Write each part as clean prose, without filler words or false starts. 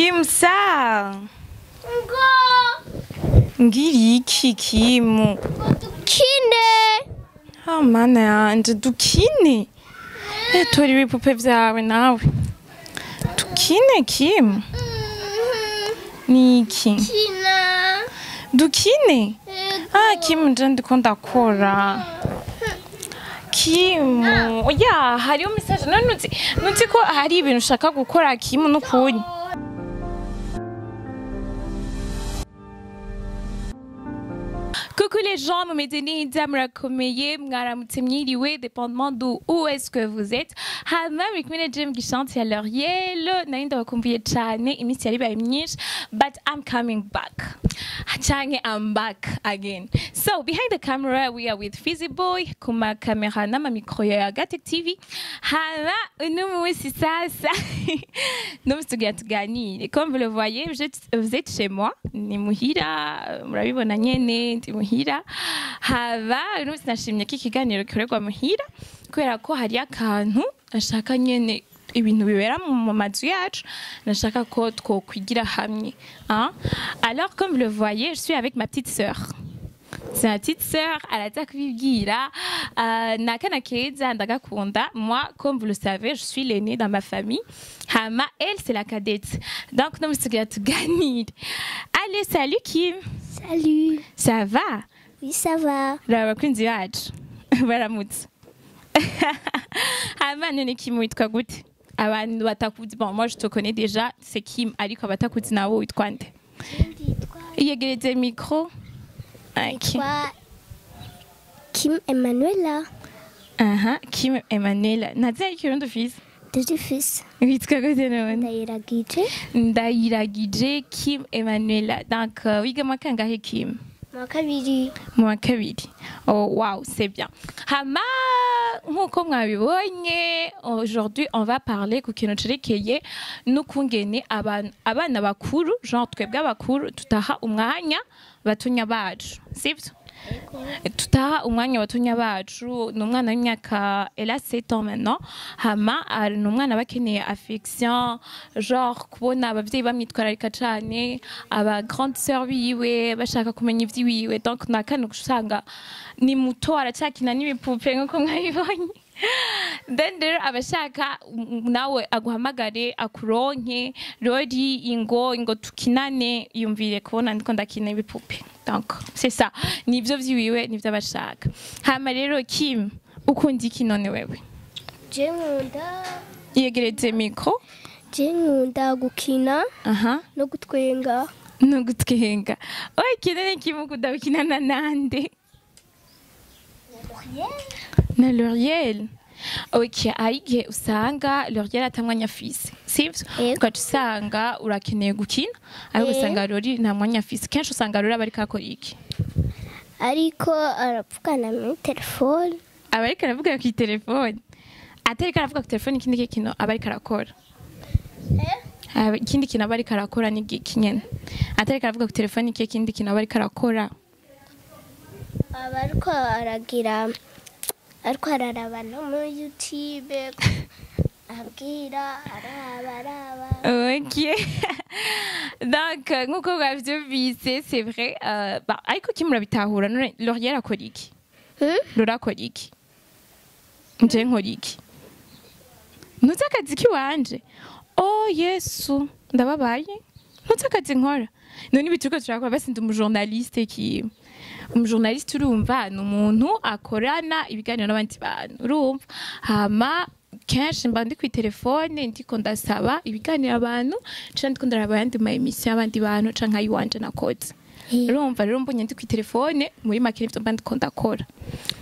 Kimsa. Ngo. Ngiri iki Kimu? Dukine. Ah mana yanje dukine. Tora ibipupe vyawe nawe. Dukine Kimu? Niki? Kina. Dukine? Ah Kimu nje ndiko ndakora. Kimu, oya hariyo message none uzi ko hari ibintu ushaka gukora Kimu n'ukuri. Coucou les gens, mumeze neza murakomeye mwaramutse mwiriwe dépendamment d'où où est-ce que vous êtes. Hama muri kumwe na Jem Gishante ya L'Oriel, nari ndabakumbuye cane iminsi yari ibaye myinshi, but I'm coming back. Canke I'm back again. So behind the camera we are with Fizzy Boy kuma kamera n'ama micro ya Gatec TV. Hama uno munsi sasa no tugira tuganire. Comme vous le voyez, vous êtes chez moi, ni muhira, murabibona nyene ndi muhira. Haba uno munsi nashimye ko ikiganiro gikorerwa muhira kubera ko hari akantu ashaka nyene ibintu bibera mu mazu yacu nashaka ko twokwigira hamwe. Hein? Alors comme vous le voyez, je suis avec ma petite sœur. C'est ma petite sœur, araza kubibwira. Nakana keza ndagakunda. Moi, comme vous le savez, je suis l'aînée dans ma famille. Hama, elle, c'est la cadette. Donc, nous sommes tuganire. Allez, salut Kim. Salut. Ça va? Oui, ça va. Abakunzi bacu baramutse. Hama none Kim witwa gute? Abantu batakuzi, bon, moi je te connais déjà, c'est Kim, ariko abatakuzi nabo witwa nde? Iyegereze micro. Okay. Kim Emanuela. Aha, Kim Emanuela. Nadia ikirundi ufise? Ndagifise. Witwa gute none? Ndayiragije. Ndayiragije Kim Emanuela. Donc wiga mu wa kangahe Kim? Mu wa kabiri. Mu wa kabiri. Oh wow, c'est bien. Hama nkuko mwabibonye, aujourd'hui on va parler ku kintu cerekeye n'ukungene abana bakuru, genre twebwe abakuru tutaha umwanya batonya bacu, sivyo? Tutaha umwanya batonya bacu. Ni umwana w'imyaka, elle a 7 ans maintenant. Hama ni umwana bakeneye affection, genre kubona abavyeyi bamwitwararika cane, aba grande sœur biwe bashaka kumenya ivyiwiwe. Donc nakana usanga ni muto aracakina n'ibipupe nkuko mwabibonye. Then rero abashaka nawe aguhamagare akuronke rori ingo tukinane, yumvire kubona ndiko ndakina ibipupe. Donc c'est ça, nivyo vyiwiwe nivyo abashaka. Hama rero Kim, ukunda iki none wewe? Je nkunda. Yegereze micro. Je nkunda gukina. Aha. No gutwenga. No gutwenga. Oye kinene Kim ukunda gukinana nande? Na L'Oriel. Ok, hari usanga L'Oriel atamwanya afise, sivyo? Ugaca usanga urakeneye gukina, ariko usanga Lori nta mwanya afise. Kenshi usanga Lori aba ariko akora iki? Ariko aravugana muri telefone. Aba ariko aravuga ku telefone. Atariko aravuga ku telefone, ikindi kintu aba ariko arakora. Ikindi kintu aba ariko arakora ni iki nyene? Atariko aravuga ku telefone, ikindi kintu aba ariko arakora. Aba ariko aragira, ariko araraba no muri YouTube, abwira araba. Ok. Donc nkuko mwavyumvise, c'est vrai. Bah, ariko Kim murabitahura none L'Oriel akora iki? Lori akora iki? Nje nkora iki? Ntuzi akazi kiwanje? Oh Yesu, ndababaye. Ntuzi akazi nkora? None ibi turiko turakora, basi ndi umujournaliste Kim. Umujournaliste urumva ni umuntu akorana ibiganiro n'abandi bantu, urumva? Hama kenshi mba ndi kuri telefone ndiko ndasaba ibiganiro abantu, canke ndiko ndaraba ayandi ma émission y'abandi bantu canke ayiwanje nakoze. Urumva rero mbonye ndi kuri telefone muri make nivyo mba ndiko ndakora.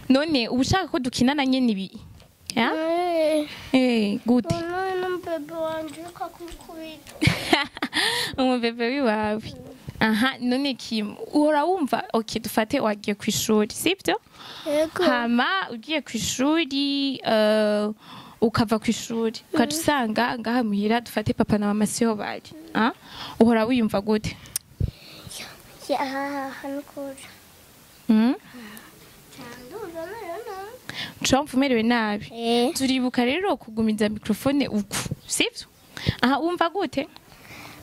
None uba ushaka ko dukinana nyene ibi? Ya? Gute? Umubebe wanje ukakukubita. Umubebe wiwawe. Aha, none Kim, uhora wumva, okay, dufate wagiye kw'ishuri, sivyo? Yego. Hama ugiye kw'ishuri, ukava kw'ishuri, ukaca usanga ngaha muhira dufate papa na mama siho bari. Ah? Uhora wiyumva gute? Ya, hano kure. Trump umerewe nabi. Turibuka rero kugumiza microphone uku, sivyo? Aha, wumva gute?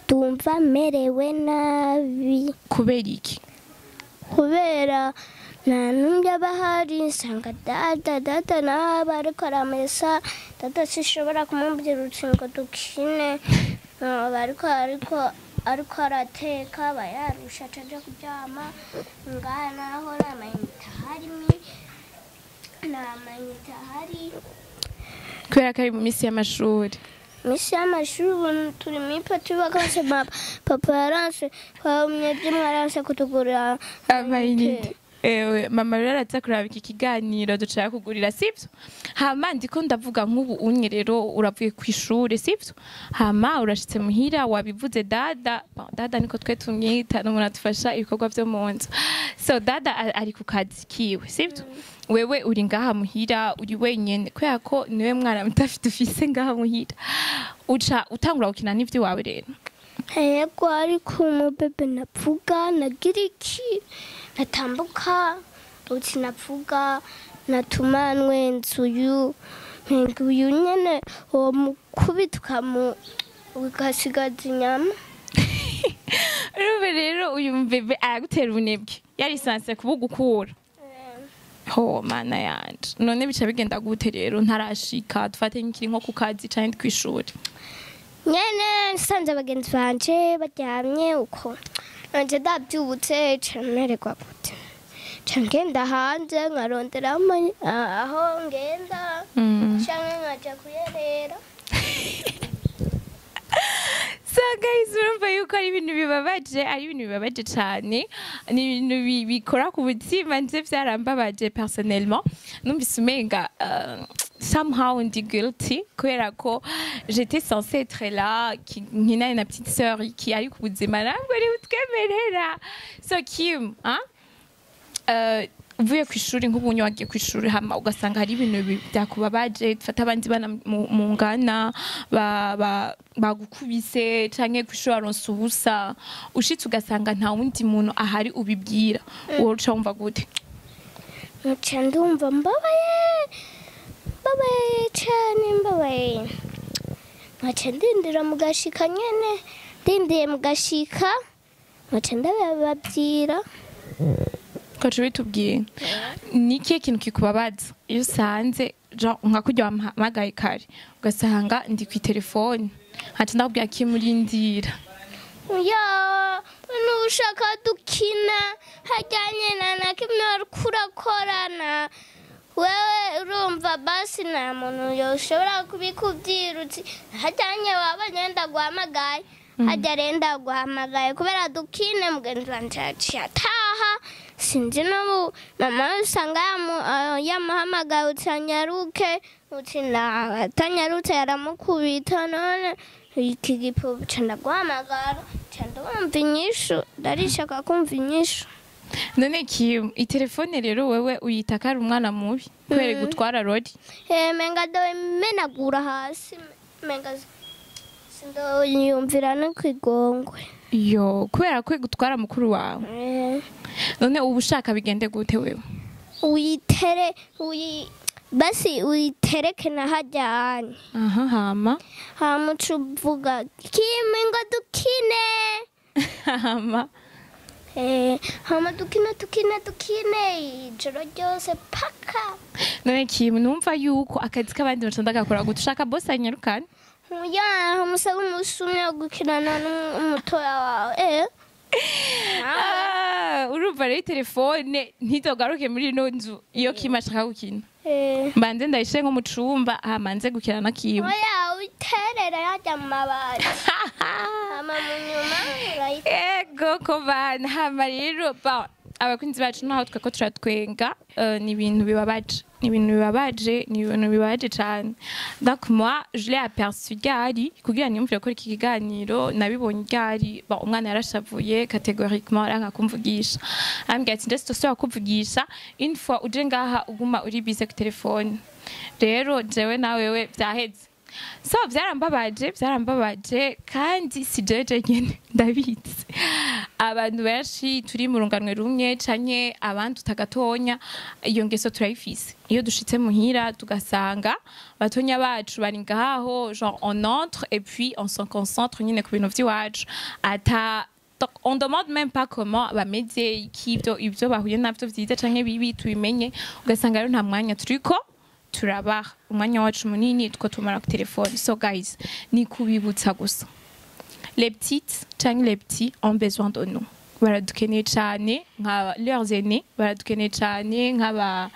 Ndumva merewe nabi. Kubera iki? Kubera nta n'umwe aba ahari, nsanga dada nawe aba ariko aramesa. Dada sishobora kumubwira uti ngo dukine. Aba ariko arateka, aba yarusha, acaja kuryama. Ngaha naho nta mayinite ahari, nta mayinite ahari. Kubera ko ari mu minsi y'amashuri. Misi y'amashuri, ubu turi muri parties vacances. Papa yaranse, mwebwe mwaranse kutugurira. Amayinite. Ewe mama rero araza kuraba iki kiganiro, dushaka kugurira, sivyo? Hama ndiko ndavuga nk'ubu unye rero uravuye ku ishure, sivyo? Hama urashitse muhira, wabivuze dada. Bon, dada niko twe tumwita, n'umuntu adufasha ibikorwa vyo mu nzu. So dada ari ku kazi kiwe, sivyo? Wewe uri ngaha muhira uri wenyene, kubera ko niwe mwana mutafite ufise ngaha muhira, uca utangura gukina n'ivy'iwawe rero. Yego, ariko umubebe navuga nagira iki, natambuka uti navuga natuma nwenza uyu, nkenga uyu nyene uwo mukubita ukamu ugasigaza inyama. Urumva rero uyu mbebe aragutera ubunebwe, yarisanse kubugukura. Ho mana yanje, none bica bigenda gute rero ntarashika, dufate nkiri nko ku kazi canke kw'ishuri? Nyene nsanze abagenzi banje baryamye uko, nanje ndabyutse ca mererwa gute, ca ngenda hanze nkarondera aho ngenda canke nkaja kuyerera. So guys, urumva yuko ari ibintu bibabaje, ari ibintu bibabaje cane, ni ibintu bikora ku mutima. Nje vyarambabaje personnellement, numvise umenga somehow ndi guilty kubera ko j'étais censée être là nkinane na petite sœur iki, ari ku buzima ntabwo ari butwemerera. So Kim, hein? Uvuye ku ishuri, nk'ubunye wagiye ku ishuri, hama ugasanga hari ibintu byakubabaje, dufata abandi bana mungana bagukubise canke ku ishuri waronse ubusa, ushitse ugasanga nta wundi muntu ahari ubibwira, wowe uca wumva gute? Nca ndumva mbabaye, mbabaye cane, mbabaye. Nkaca ndindira mugashika nyene, ndindiye mugashika nkaca ndabababwira. Ugaca ubitubwira. Ni ikihe kintu kikubabaza iyo usanze genre nka kurya wampamagaye kare ugasanga ndi ku telefone, nkaca ndakubwira kimurindira? Ya, nushaka dukina hajyanye na kimwe wariko urakorana wewe, urumva basi nta muntu yoshobora kubikubwira uti hajyanye wabonye ndaguhamagaye, hajya rero ndaguhamagaye kubera dukine. Mugenzi wanje yaciye ataha, sinzi n'ubu mama usanga yamuhamagaye uti anyaruke, uti atanyarutse yaramukubita. None iki gipupe ca ndaguhamagara, ca ndumva inyishu, ndarishaka kumva inyishu. None Kim, itelefone rero wewe uyita ko ari umwana mubi kubera gutwara rori? Menga dowe menagura hasi, menga sindoyumvira no kwigongwe. Yo, kubera ko gutwara mukuru wawe? None uba ushaka bigende gute wewe? Uyitere uyi basi uyitereke na hajyanye. Aha, hama? Hama uca uvuga Kim ngo dukine. Hama? Hama dukine, dukine, dukine ijoro ryose paka. None Kim, numva yuko akazi k'abandi baca ndagakora gute, ushaka boss anyarukane? Ya, umusaba umusumye wo gukinana n'umutoya wawe. Ah, urumva rero telefone ntizogaruke muri ino nzu iyo Kim ashaka gukina. Mbanze ndayishire nko mu cumba, hama nze gukina na Kim. Oya, uyiterera yajya mu mabati, hama mu nyuma urayita. Ego ko bana. Hama rero ba abakunzi bacu, naho tweko turatwenga, ni ibintu bibabaje, ni ibintu bibabaje, ni ibintu bibabaje cane. Donc moi je l'ai aperçu ryari kugira niyumvire ko iki kiganiro, nabibonye ryari? Bon, umwana yarashavuye catégoriquement, aranka kumvugisha, arambwira ati ndetse tosubira kuvugisha une fois uje ngaha uguma uri busy ku telefone. Rero jewe na wewe vyaheze. So byarambabaje, byarambabaje, kandi si jeje nyene ndabizi, abantu benshi turi mu runganwe rumwe canke abandi utagatonya, iyo ngeso turayifise. Iyo dushitse muhira tugasanga batonya bacu bari ngaho, genre on entre et puis on se concentre nyine ku bintu vy'iwacu, ata donc on demande même pas comment bameze, iki, ibyo bahuye navyo vyiza canke bibi tubimenye. Ugasanga rero nta mwanya turiko turabaha, umwanya wacu munini two tumara ku telefone. So guys, ni kubibutsa gusa, les petites canke les petits ont besoin de nous, baradukeneye cane nka leurs aînés, baradukeneye cane nk'aba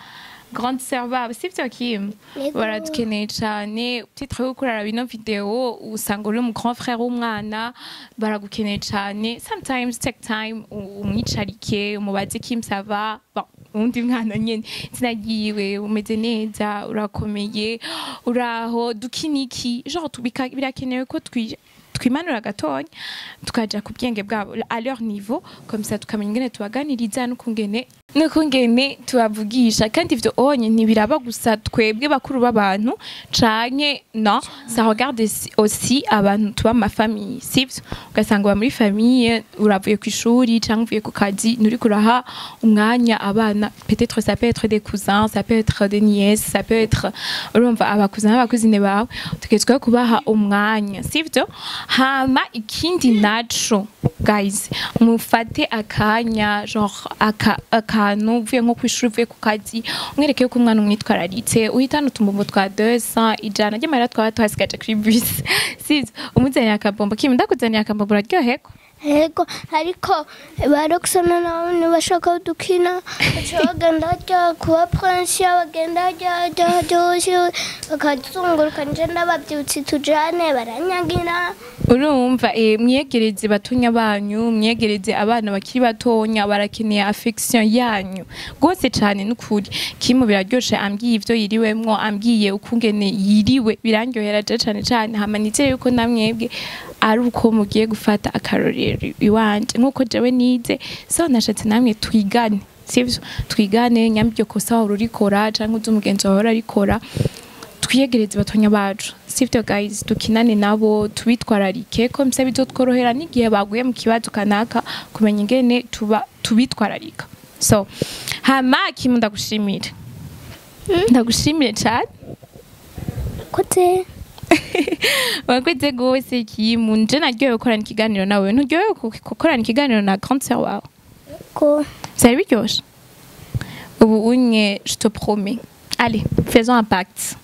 grande sœur babo, sivyo Kim? Yego. Baradukeneye cane. Peut-être yuko uraraba ino video usanga uri mu grand frère w'umwana, baragukeneye cane. Sometimes take time, umwicarike, umubaze: "Kim, ça va?" Bon, uwundi mwana nyene izina ryiwe: "Umeze neza? Urakomeye? Uraho? Dukiniki?" Genre birakenewe ko twimanura gatonya, tukaja ku bwenge bwabo, à leur niveau, comme ça tukamenya ingene tubaganiriza n'ukungene tubavugisha. Kandi ivyo onye ntibiraba gusa twebwe bakuru b'abantu canke, non, ça regarde aussi abantu tuba mu mafamille, sivyo? Ugasanga uba muri famille, uravuye ku ishuri canke uvuye ku kazi, nturiko uraha umwanya abana. Peut-être ça peut être des cousins, ça peut être des nièces, ça peut être, urumva, abakuzina n'abakuzine bawe, tugeretsweho kubaha umwanya, sivyo? Hama ikindi naco guys, mufate akanya, genre akantu uvuye nko kwishuri, uvuye ku kazi, umwereke yuko umwana umwitwararitse, uhitana utumbombo twa 200, 100 ry'amahera twaba twasigaje kuri bus, sivyo? Umuzaniye akabombo. Kim, ndakuzaniye akabombo, uraryoherwa? Yego, ariko ba Roxana nabo ntibashaka dukina, baca bagenda hajya kuba Prince, bagenda hajya hajya hajya hose bakazunguruka, nje ndababyutse tujane baranyagira. Urumva, mwiyegereze batonya banyu, mwiyegereze abana bakiri batonya, barakeneye affection yanyu rwose cane. N'ukuri Kimu biraryoshe ambwiye ivyo yiriwemwo, ambwiye ukungene yiriwe, birandyohera je cane cane. Hama nizere yuko namwebwe ari uko mugiye gufata akarorero iwanje nkuko jewe nize. So nashatse namwe twigane, sivyo? Twigane. Nyamba iryo kosa wahora urikora canke uzi umugenzi wawe arikora, twiyegereze batonya bacu, sivyo guys? Dukinane nabo, tubitwararike, ko mse bizotworohera n'igihe baguye mu kibazo kanaka kumenya ingene tuba tubitwararika. So hama Kimu, ndagushimire, ndagushimire cane. Kote. Wakoze gose Kimu. Nje naryohewe gukorana ikiganiro nawe. Nturyohewe gukorana ikiganiro na grande sœur wawe? Ko. Vyari biryoshe. Ubu unye, je te promets, allez, faisons un pacte.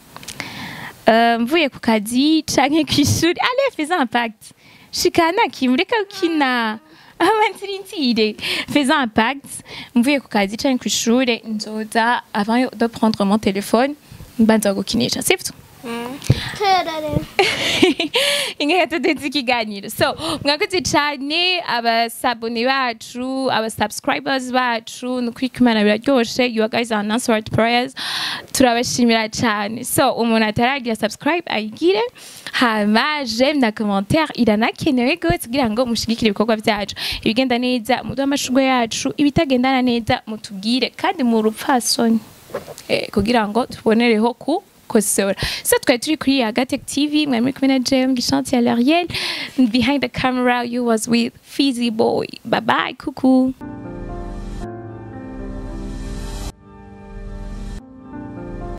Mvuye ku kazi canke kw'ishuri, allez, faisons un pacte. Shikana Kim, reka ukina abanzirindire. Faisons un pacte: mvuye ku kazi canke kw'ishure, nzoza, avant de prendre mon téléphone, mbanza gukinisha, sivyo? Tera rero. Inka tudenze ikiganiro. So mwakoze cyane, abasabone bacu, abasubscribers bacu, ni ukuri kw'Imana biraryoshe. You guys are answered prayers, turabashimira cyane. So umuntu ataragira subscribe ayigire, hama j'aime na commentaire iranakenewe gose kugira ngo mushigikire ibikorwa byacu. Ibigenda neza muduhe amashurwe yacu, ibitagendana neza mutubwire kandi mu rupfasoni, kugira ngo tubonereho ku kosora. So twari turi kuri Agatec TV, mwari muri kumwe na Jem Gishanti ya L'Ariel. Behind the camera you was with Fizzy Boy. Bye bye, coucou.